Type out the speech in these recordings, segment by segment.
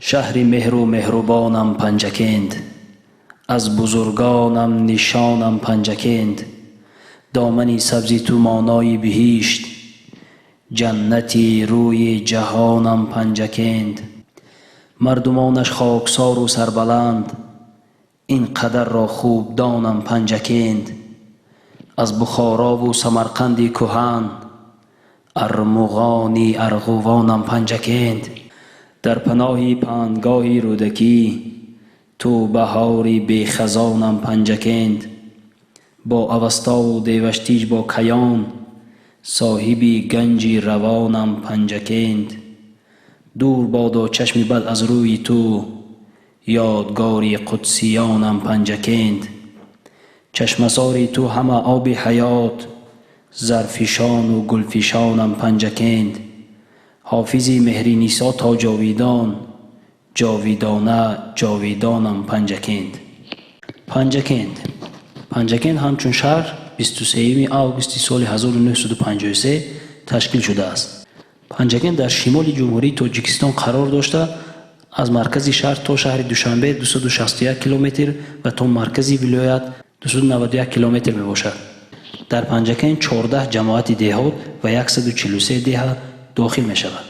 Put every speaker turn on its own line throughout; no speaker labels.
Шаҳри меҳру меҳрубонам Панҷакент, аз бузургонам нишонам Панҷакент. Домани сабзи ту монои биҳишт, ҷаннати рӯи ҷаҳонам Панҷакент. Мардумонаш хоксору сарбаланд, ин қадарро хуб донам Панҷакент. Аз Бухорову Самарқанди кӯҳан, армуғони арғувонам Панҷакент. Дар паноҳи пандгоҳи Рӯдакӣ, ту баҳори бехазонам Панҷакент. Бо Авастову Деваштич, бо Каён, соҳиби ганҷи равонам Панҷакент. Дур бодо чашми бад аз рӯи ту, ёдгори қудсиёнам Панҷакент. Чашмасори ту ҳама оби ҳаёт, зарфишону гулфишонам Панҷакент. Ҳофизи Меҳринисо то ҷовидон, ҷовидона ҷовидонам Панҷакент. Панҷакент. Панҷакент ҳамчун шаҳр 23 августи соли 1953 ташкил шудааст. Панҷакент дар шимоли Ҷумҳурии Тоҷикистон қарор дошта, аз маркази шаҳр то шаҳри Душанбе 261 километр ва то маркази вилоят 291 километр мебошад. Дар Панҷакент 14 ҷамоати деҳот ва 143 деҳа дохил мешавад.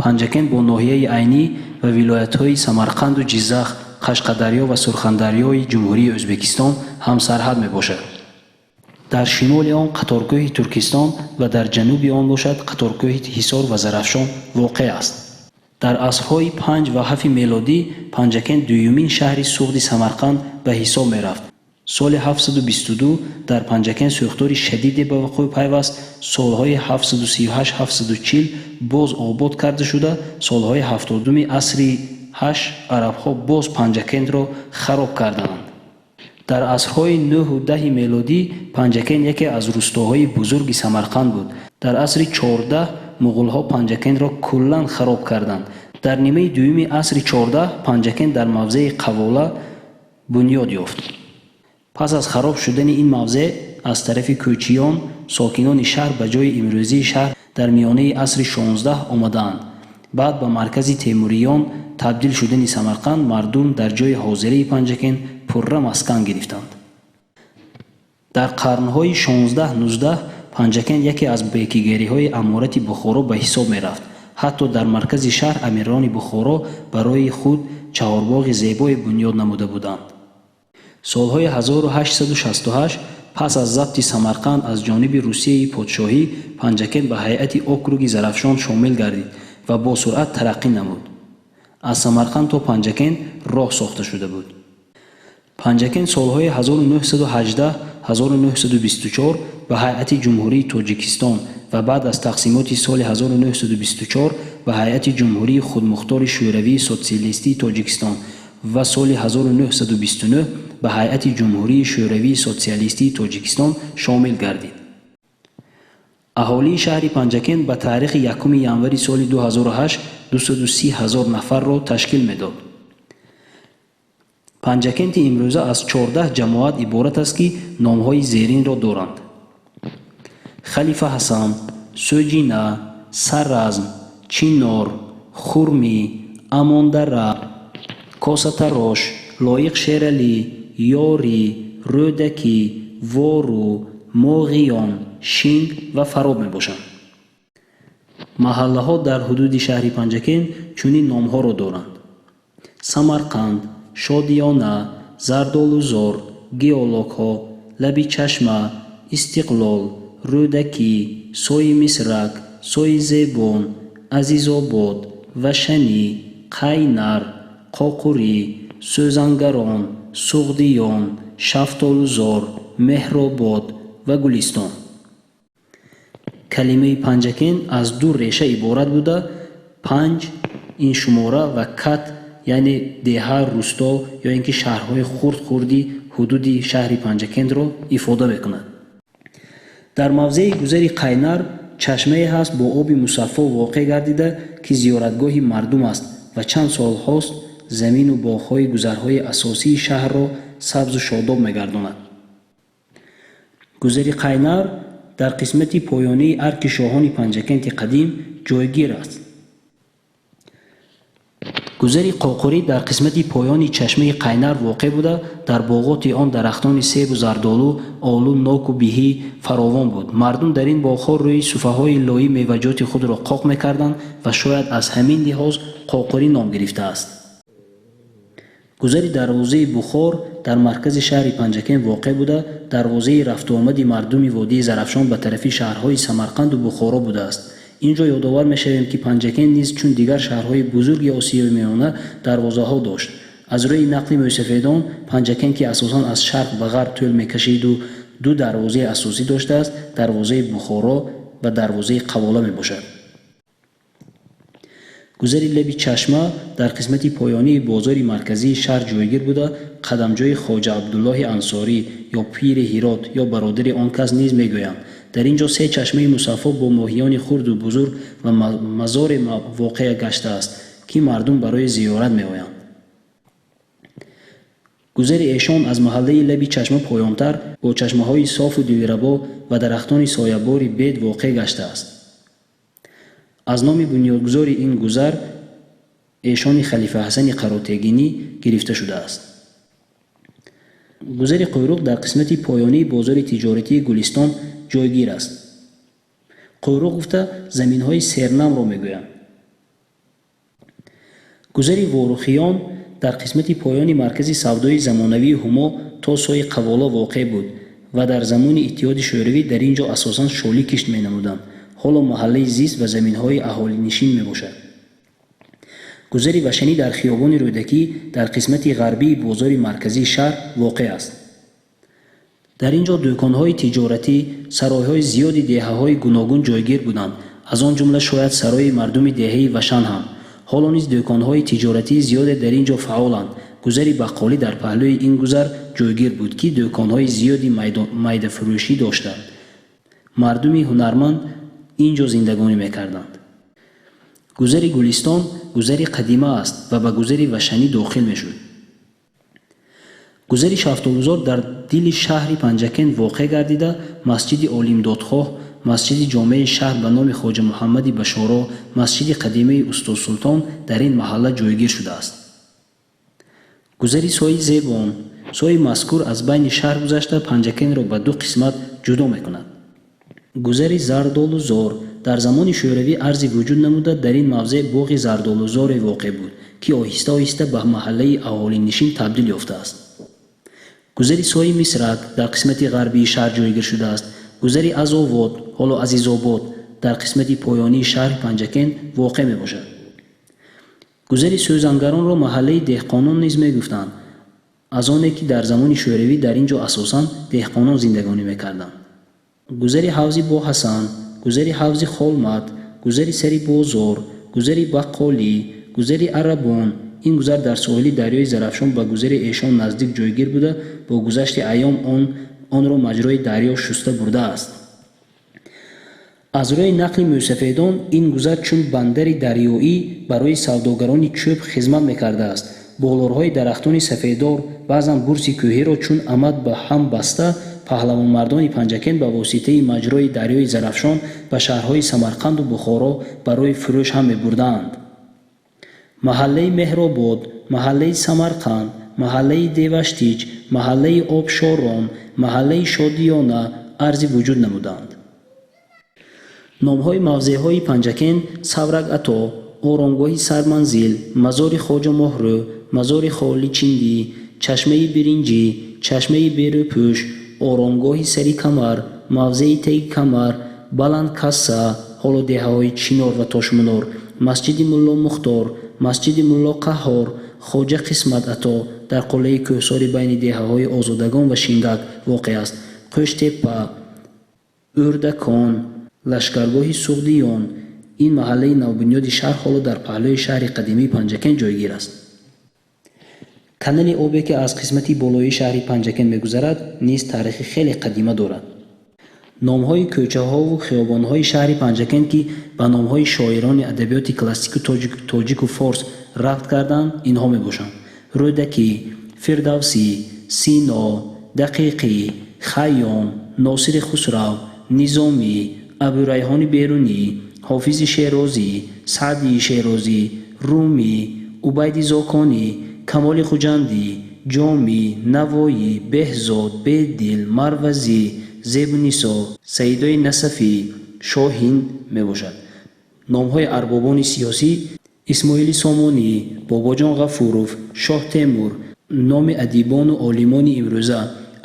Панҷакент бо ноҳияи Айнӣ ва вилоятҳои Самарқанду Ҷиззах, Қашқадарё ва Сурхандарёи Ҷумҳурии Ӯзбекистон ҳамсарҳад мебошад. Дар шимоли он қаторкӯҳи Туркистон ва дар ҷануби он бошад қаторкӯҳи Ҳисор ва Зарафшон воқеъ аст. Дар асрҳои панҷ ва ҳафти мелодӣ Панҷакент дуюмин шаҳри Суғди Самарқанд ба ҳисоб мерафт. Соли 722 дар Панҷакент сӯхтори шадиде ба вуқӯъ пайваст. Солҳои 738-740 боз обод карда шуда, солҳои 70-уми асри ҳашт арабҳо боз Панҷакентро хароб карданд. Дар асрҳои нӯҳу даҳи мелодӣ Панҷакент яке аз рустоҳои бузурги Самарқанд буд. Дар асри 14 муғулҳо Панҷакентро куллан хароб карданд. Дар нимаи дуюми асри 14 Панҷакент дар мавзеи Қавола бунёд ёфт. Пас аз хароб шудани ин мавзеъ аз тарафи кӯчиён, сокинони шаҳр ба ҷои имрӯзии шаҳр дар миёнаи асри 16 омадаанд. Баъд ба маркази Темуриён табдил шудани Самарқанд, мардум дар ҷои ҳозираи Панҷакент пурра маскан гирифтанд. Дар қарнҳои 16-19 Панҷакент яке аз бекигариҳои аморати Бухоро ба ҳисоб мерафт. Ҳатто дар маркази шаҳр амирони Бухоро барои худ чаҳорбоғи зебое бунёд намуда буданд. Солҳои 1868, пас аз забти Самарқанд аз ҷониби Русияи подшоҳӣ, Панҷакент ба ҳайати округи Зарафшон шомил гардид ва бо суръат тараққӣ намуд. Аз Самарқанд то Панҷакент роҳ сохта шуда буд. Панҷакент солҳои 1918-1924 ба ҳайати Ҷумҳурии Тоҷикистон ва баъд аз тақсимоти соли 1924 ба ҳайати Ҷумҳурии Худмухтори Шӯравии Социалистии Тоҷикистон ва соли 1929 ба ҳайати Ҷумҳурии Шӯравии Социалистии Тоҷикистон шомил гардид. Аҳолии шаҳри Панҷакент ба таърихи 1 январи соли 2008 230 ҳазор нафарро ташкил медод. Панҷакенти имрӯза аз 14 ҷамоат иборат аст, ки номҳои зеринро доранд: Халифа Ҳасан, Сӯҷина, Саразм, Чинор, Хурмӣ, Амондара, Косатарош, Лоиқ Шералӣ, Ёрӣ, Рӯдакӣ, Вору, Моғиён, Шинг ва Фароб мебошанд. Маҳаллаҳо дар ҳудуди шаҳри Панҷакент чунин номҳоро доранд: Самарқанд, Шодиёна, Зардолузор, Геологҳо, Лаби чашма, Истиқлол, Рӯдакӣ, Сои Мисрак, Сои Зебон, Азизобод, Вашанӣ, Қайнар, Қоқурӣ, Сӯзангарон, Суғдиён, Шафтолузор, Меҳробод ва Гулистон. Калимаи Панҷакент аз ду реша иборат буда, панҷ ин шумора ва кат, яъне деҳа, рӯсто ё ин ки шаҳрҳои хурд хурди ҳудуди шаҳри Панҷакентро ифода мекунад. Дар мавзеи гузари Қайнар чашмае ҳаст бо оби мусаффо воқеъ гардида, ки зиёратгоҳи мардум аст ва чанд солҳост замину боғҳои гузарҳои асосии шаҳрро сабзу шодоб мегардонад. Гузари Қайнар дар қисмати поёнии Арки шоҳони Панҷакенти қадим ҷойгир аст. Гузари Қоқурӣ дар қисмати поёни чашмаи Қайнар воқеъ буда, дар боғоти он дарахтони себу зардолу, олу, ноку биҳӣ фаровон буд. Мардум дар ин боғҳо рӯи суфаҳои лоӣ меваҷоти худро қоқ мекарданд ва шояд аз ҳамин лиҳоз Қоқурӣ ном гирифтааст. Гузари дарвозаи Бухор дар маркази шаҳри Панҷакент воқеъ буда, дарвозаи рафтуомади мардуми водии Зарафшон ба тарафи шаҳрҳои Самарқанду Бухоро будааст. Ин ҷо ёдовар мешавем, ки Панҷакент низ чун дигар шаҳрҳои бузурги Осиёи Миёна дарвозаҳо дошт. Аз рӯи нақли мӯйсафедон, Панҷакент, ки асосан аз шарқ ба ғарб тӯл мекашиду ду дарвозаи асосӣ доштааст, дарвозаи Бухоро ва дарвозаи Қавола мебошад. Гузари лаби чашма дар қисмати поёнии бозори марказии шаҳр ҷойгир буда, қадамҷои Хоҷа Абдуллоҳи Ансорӣ ё пири Ҳирот ё бародари он кас низ мегӯянд. Дар ин ҷо се чашмаи мусаффо бо моҳиёни хурду бузург ва мазоре воқеъ гаштааст, ки мардум барои зиёрат меоянд. Гузари Эшон аз маҳаллаи лаби чашма поёнтар бо чашмаҳои софу дилрабо ва дарахтони соябори бед воқеъ гаштааст. Аз номи бунёдгузори ин гузар Эшони Халифа Ҳасани Қаротегинӣ гирифта шудааст. Гузари Қуйруқ дар қисмати поёнии бозори тиҷоратии Гулистон ҷойгир аст. Қуйруқ гуфта заминҳои сернамро мегӯянд. Гузари Ворухиён дар қисмати поёни маркази савдои замонавии Ҳумо то сои Қавола воқеъ буд ва дар замони Иттиҳоди Шӯравӣ дар ин ҷо асосан шолӣ кишт менамуданд. Ҳоло маҳаллаи зист ва заминҳои аҳолинишин мебошад. Гузари Вашанӣ дар хиёбони Рӯдакӣ дар қисмати ғарбии бозори марказии шаҳр воқеъ аст. Дар ин ҷо дӯконҳои тиҷоратӣ, саройҳои зиёди деҳаҳои гуногун ҷойгир буданд, аз он ҷумла шояд сарои мардуми деҳаи Вашан ҳам. Ҳоло низ дӯконҳои тиҷоратии зиёде дар ин ҷо фаъоланд. Гузари Баққолӣ дар паҳлӯи ин гузар ҷойгир буд, ки дӯконҳои зиёди майдафурӯшӣ доштанд. Мардуми ҳунарманд ин ҷо зиндагонӣ мекарданд. Гузари Гулистон гузари қадима аст ва ба гузари Вашанӣ дохил мешуд. Гузари Шафтолузор дар дили шаҳри Панҷакент воқеъ гардида, масҷиди Олимдодхоҳ, масҷиди ҷомеи шаҳр ба номи Хоҷа Муҳаммади Башоро, масҷиди қадимаи Устод Султон дар ин маҳалла ҷойгир шудааст. Гузари сои Зебон. Сои мазкур аз байни шаҳр гузашта Панҷакентро ба ду қисмат ҷудо мекунад. Гузари Зардолузор дар замони Шӯравӣ арзи вуҷуд намуда, дар ин мавзеъ боғи зардолузоре воқеъ буд, ки оҳиста-оҳиста ба маҳаллаи аҳолинишин табдил ёфтааст. Гузари сои Мисрак дар қисмати ғарбии шаҳр ҷойгир шудааст. Гузари Азовод, ҳоло Азизобод, дар қисмати поёнии шаҳри Панҷакент воқеъ мебошад. Гузари Сӯзангаронро маҳаллаи деҳқонон низ мегуфтанд, аз оне ки дар замони Шӯравӣ дар ин ҷо асосан деҳқонон зиндагонӣ мекарданд. Гузари ҳавзи Боҳасан, гузари ҳавзи Холмат, гузари сари бозор, гузари Баққолӣ, гузари Арабон. Ин гузар дар соҳили дарёи Зарафшон ба гузари Эшон наздик ҷойгир буда, бо гузашти айём онро маҷрои дарё шуста бурдааст. Аз рӯи нақли мӯйсафедон, ин гузар чун бандари дарёӣ барои савдогарони чӯб хизмат мекардааст. Болорҳои дарахтони сафедор, баъзан бурси кӯҳиро чун амад ба ҳам баста, паҳлавонмардони Панҷакент ба воситаи маҷрои дарёи Зарафшон ба шаҳрҳои Самарқанду Бухоро барои фурӯш ҳам мебурдаанд. Маҳаллаи Меҳробод, маҳаллаи Самарқанд, маҳаллаи Деваштич, маҳаллаи Обшорон, маҳаллаи Шодиёна арзи вуҷуд намуданд. Номҳои мавзеъҳои Панҷакент Саврак-Ато, оромгоҳи Сарманзил, мазори Хоҷа Моҳрӯ, мазори Холичиндӣ, чашмаи Биринҷӣ, чашмаи Берӯпӯш, оромгоҳи Сари Камар, мавзеи Теги Камар, Баландкасса, ҳоло деҳаҳои Чинор ва Тошмунор, масҷиди Мулло Мухтор, масҷиди Мулло Қаҳҳор, Хоҷа Қисмат Ато дар қуллаи кӯҳсори байни деҳаҳои Озодагон ва Шингак воқеъ аст, Қӯштепа, Ӯрдакон, лашкаргоҳи Суғдиён. Ин маҳаллаи навбунёди шаҳр ҳоло дар паҳлӯи шаҳри қадимии Панҷакент ҷойгир аст. Канали обе, ки аз қисмати болоии шаҳри Панҷакент мегузарад, низ таърихи хеле қадима дорад. Номҳои кӯчаҳову хиёбонҳои шаҳри Панҷакент, ки ба номҳои шоирони адабиёти классикию тоҷику форс рабт карданд, инҳо мебошанд: Рӯдакӣ, Фирдавсӣ, Сино, Дақиқӣ, Хайём, Носири Хусрав, Низомӣ, Абурайҳони Берунӣ, Ҳофизи Шерозӣ, Саъдии Шерозӣ, Румӣ, Убайди Зоконӣ, Камоли Хуҷандӣ, Ҷомӣ, Навоӣ, Беҳзод, Бедил, Марвазӣ, Зебунисо, Саидои Насафӣ, Шоҳин мебошад. Номҳои арбобони сиёсӣ: Исмоили Сомонӣ, Бобоҷон Ғафуров, Шоҳ Темур. Номи адибону олимони имрӯза: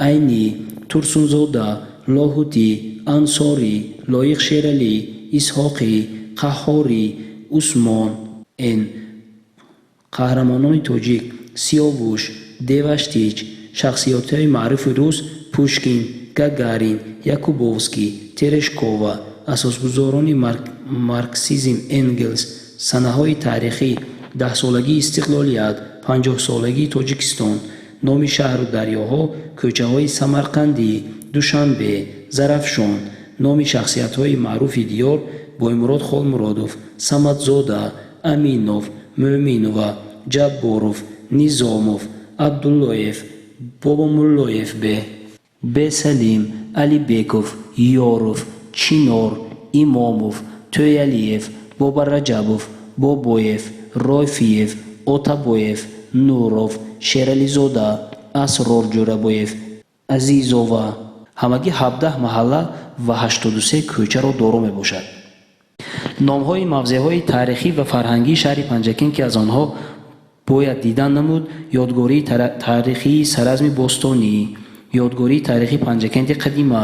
Айнӣ, Турсунзода, Лоҳутӣ, Ансорӣ, Лоиқ Шералӣ, Исҳоқӣ, Қаҳҳорӣ, Усмон Н. Қаҳрамонони тоҷик: Сиёвуш, Деваштич. Шахсиятҳои маъруфи рус: Пушкин, Гагарин, Якубовский, Терешкова. Асосгузорони марксизм: Энгелс. Санаҳои таърихӣ: 10-солагии истиқлолият, 50-солагии Тоҷикистон. Номи шаҳру дарёҳо: кӯчаҳои Самарқандӣ, Душанбе, Зарафшон. Номи шахсиятҳои маъруфи диёр: Боймурод Холмуродов, Самадзода, Аминов, Мӯминова, Ҷабборов, Низомов, Абдуллоев, Бобомуллоев, Бесалим, Алибеков, Ёров, Чинор, Имомов, Тӯялиев, Бобораҷабов, Бобоев, Рофиев, Отабоев, Нуров, Шерализода, Асрор Ҷӯрабоев, Азизова. Ҳамагӣ 17 маҳалла ва 83 кӯчаро доро мебошад. Номҳои мавзеъҳои таърихӣ ва фарҳангии шаҳри Панҷакент, ки аз онҳо бояд дидан намуд: ёдгории таърихии Саразми бостонӣ, ёдгории таърихии Панҷакенти қадима,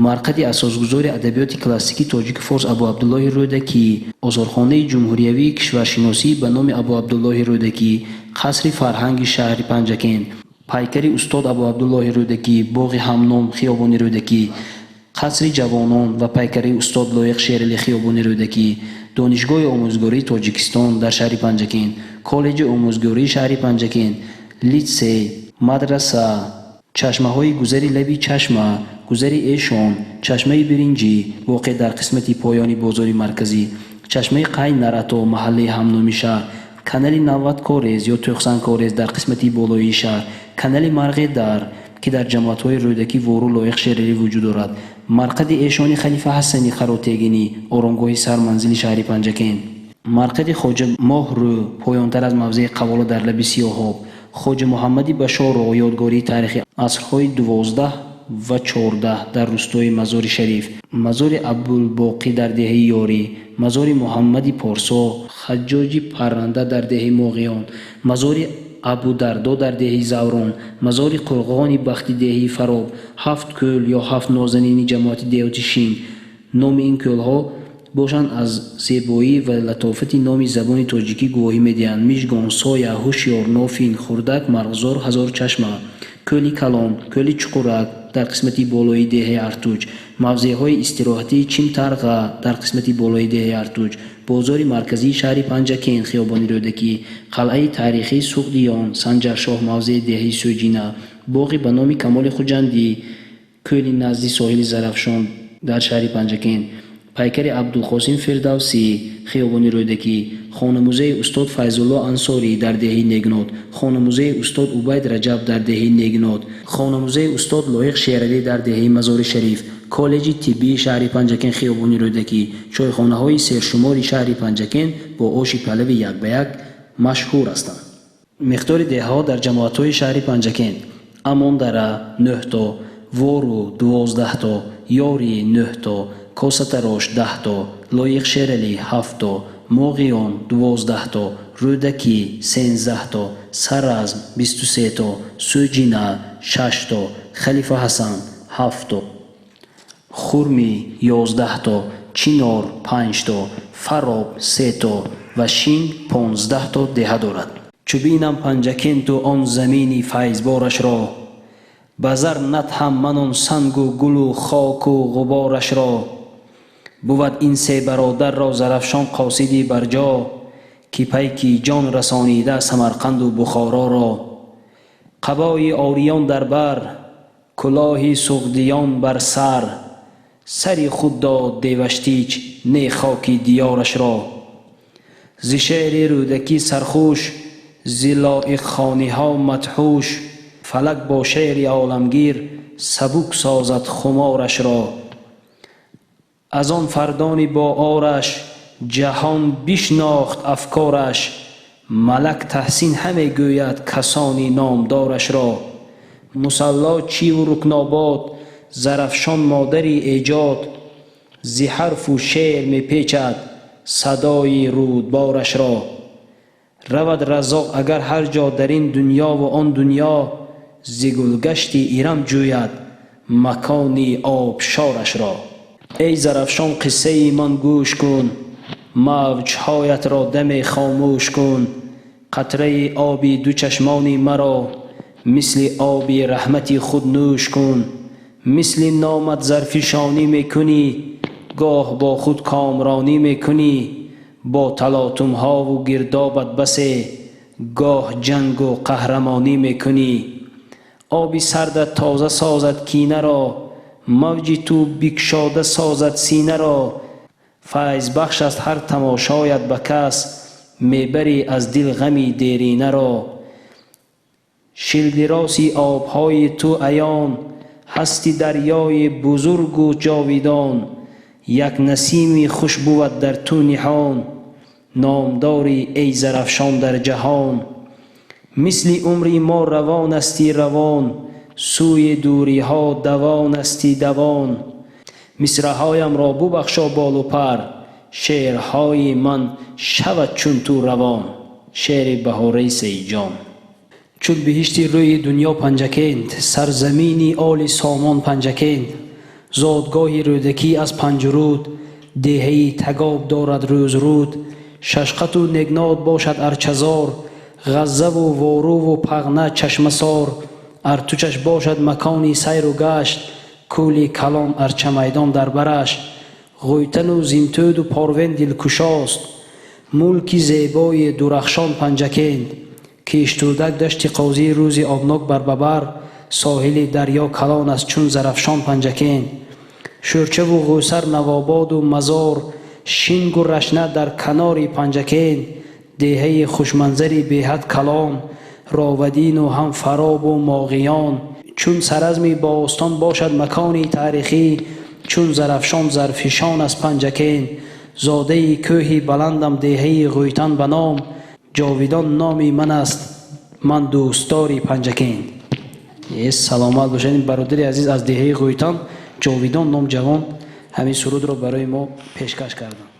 марқади асосгузори адабиёти классикии тоҷику форс Абу Абдуллоҳи Рӯдакӣ, осорхонаи ҷумҳуриявии кишваршиносӣ ба номи Абу Абдуллоҳи Рӯдакӣ, қасри фарҳанги шаҳри Панҷакент, пайкари устод Абу Абдуллоҳи Рӯдакӣ, боғи ҳамном, хиёбони Рӯдакӣ, қасри ҷавонон ва пайкари устод Лоиқ Шералӣ, хиёбони Рӯдакӣ, Донишгоҳи омӯзгории Тоҷикистон дар шаҳри Панҷакент, коллеҷи омӯзгории шаҳри Панҷакент, литсей, мадраса, чашмаҳои гузари лаби чашма, гузари Эшон, чашмаи биринҷӣ, воқеъ дар қисмати поёни бозори марказӣ, чашмаи Қайнарато, маҳаллаи ҳамноми шаҳр, канали Навваткорез ё Тӯхсанкорез дар қисмати болоии шаҳр, канали Марғедар, ки дар ҷамоатҳои Рӯдакӣ, Вору, Лоиқ Шералӣ вуҷуд дорад, марқади Эшони Халифа Ҳасани Қаротегинӣ, оромгоҳи сарманзили шаҳри Панҷакент, марқади Хоҷа Моҳрӯ, поёнтар аз мавзеи Қавола дар лаби Сиёҳоб, Хоҷа Муҳаммади Башоро, ёдгории таърихи асрҳои 12 ва 14 дар рустои Мазори Шариф, мазори Абулбоқӣ дар деҳаи Ёрӣ, мазори Муҳаммади Порсо, Хаҷҷоҷи Парранда дар деҳаи Моғиён, мазори Абудардо дар деҳаи Заврон, мазори Қурғони Бахти деҳаи Фароб, ҳафт кӯл ё ҳафт нозанини ҷамоати деҳоти Шинг. Номи ин кӯлҳо бошанд аз зебоӣ ва латофати номи забони тоҷикӣ гувоҳӣ медиҳанд: Мижгон, Соя, Ҳушёр, Нофин, Хурдак, Марғзор, Ҳазорчашма, Кӯли Калон, Кӯли Чуқурак дар қисмати болои деҳаи Артуҷ, мавзеъҳои истироҳатии Чимтарға дар қисмати болои деҳаи Артуҷ, бозори марказии шаҳри Панҷакент, хиёбони Рӯдакӣ, қалъаи таърихии Суғдиён, Санҷаршоҳ, мавзеи деҳаи Сӯҷина, боғи ба номи Камоли Хуҷандӣ, кӯли назди соҳили Зарафшон дар шаҳри Панҷакент, пайкари Абдулқосим Фирдавсӣ, хиёбони Рӯдакӣ, хонамузеи устод Файзулло Ансорӣ дар деҳаи Негнот, хонамузеи устод Убайд Раҷаб дар деҳаи Негнот, хонамузеи устод Лоиқ Шералӣ дар деҳаи Мазори Шариф, коллеҷи тиббии шаҳри Панҷакент, хиёбони Рӯдакӣ. Чойхонаҳои сершумори шаҳри Панҷакент бо оши палави як ба як машҳур ҳастанд. Миқдори деҳаҳо дар ҷамоатҳои шаҳри Панҷакент: Амондара 9 то, Вору 12 то, Ёрӣ 9 то, Косатарош 10 то, Лоиқ Шералӣ 7 то, Моғиён 12 то, Рӯдакӣ 13 то, Саразм 23 то, Сӯҷина 6 то, Халифа Ҳасан 7 то, Хурмӣ 11 то, Чинор 5 то, Фароб 3 то ва Шинг 15 то деҳа дорад. Чу бинам Панҷакенту он замини файзборашро, ба зар надҳам ман он сангу гулу хоку ғуборашро. Бувад ин се бародарро Зарафшон қосиди барҷо, ки пайки ҷон расонида Самарқанду Бухороро. Қабои ориён дар бар, кулоҳи суғдиён бар сар, сари худ дод Деваштич не хоки диёрашро. Зи шеъри Рӯдакӣ сархуш, зи лоиқхониҳо мадҳуш, фалак бо шеъри оламгир сабук созад хуморашро. Аз он фардони бо ораш ҷаҳон бишнохт афкораш, Малак Таҳсин ҳаме гӯяд касони номдорашро. Мусалло чиву Рукнобод, Зарафшон модари эҷод, зи ҳарфу шеър мепечад садои рӯдборашро. Равад Раззоқ агар ҳар ҷо дар ин дунёву он дунё, зи гулгашти Ирам ҷӯяд макони обшорашро. Эй Зарафшон, қиссаи ман гӯш кун, мавҷҳоятро даме хомӯш кун. Қатраи оби ду чашмони маро мисли оби раҳмати худ нӯш кун. Мисли номат зарфишонӣ мекунӣ, гоҳ бо худ комронӣ мекунӣ. Бо талотумҳову гирдобат басе, гоҳ ҷангу қаҳрамонӣ мекунӣ. Оби сардат тоза созад кинаро, мавҷи ту бикшода созад синаро. Файзбахш аст ҳар тамошоят ба кас, мебарӣ аз дил ғами деринаро. Шилдироси обҳои ту аён, ҳасти дарёи бузургу ҷовидон. Як насими хуш бувад дар ту ниҳон, номдори эй Зарафшон дар ҷаҳон. Мисли умри мо равонасти равон, сӯи дуриҳо давонасти давон. Мисраҳоямро бубахшо болу пар, шеърҳои ман шавад чун ту равон. Шеъри Баҳораи Саидҷон. Чун биҳишти рӯи дунё Панҷакент, сарзамини оли Сомон Панҷакент, зодгоҳи Рӯдакӣ аз Панҷруд, деҳаи Тагоб дорад рӯзруд, Шашқату Негнод бошад Арчазор, Ғаззаву Воруву Пағна Чашмасор, Артучаш бошад макони сайру гашт, кӯли калон Арчамайдон дар бараш, Ғӯйтану Зинтӯду Порвен дилкушост, мулки зебои дурахшон Панҷакент, Киштудак дашти қозии рӯзи обнок барбабар, соҳили дарё калон аст чун Зарафшон Панҷакент, Шӯрчаву Ғӯсар Навободу Мазор, Шингу Рашна дар канори Панҷакент, деҳаи хушманзари беҳад калон, Ровадину ҳам Фаробу Моғиён, чун саразми бостон бошад макони таърихӣ, чун Зарафшон зарфишон аст Панҷакент, зодаи кӯҳи баландам деҳаи Ғӯйтан ба ном, ҷовидон номи ман аст, ман дӯстдори Панҷакент. Саломат бошед, бародари азиз аз деҳаи Ғӯйтан, Ҷовидон ном ҷавон ҳамин сурудро барои мо пешкаш карданд.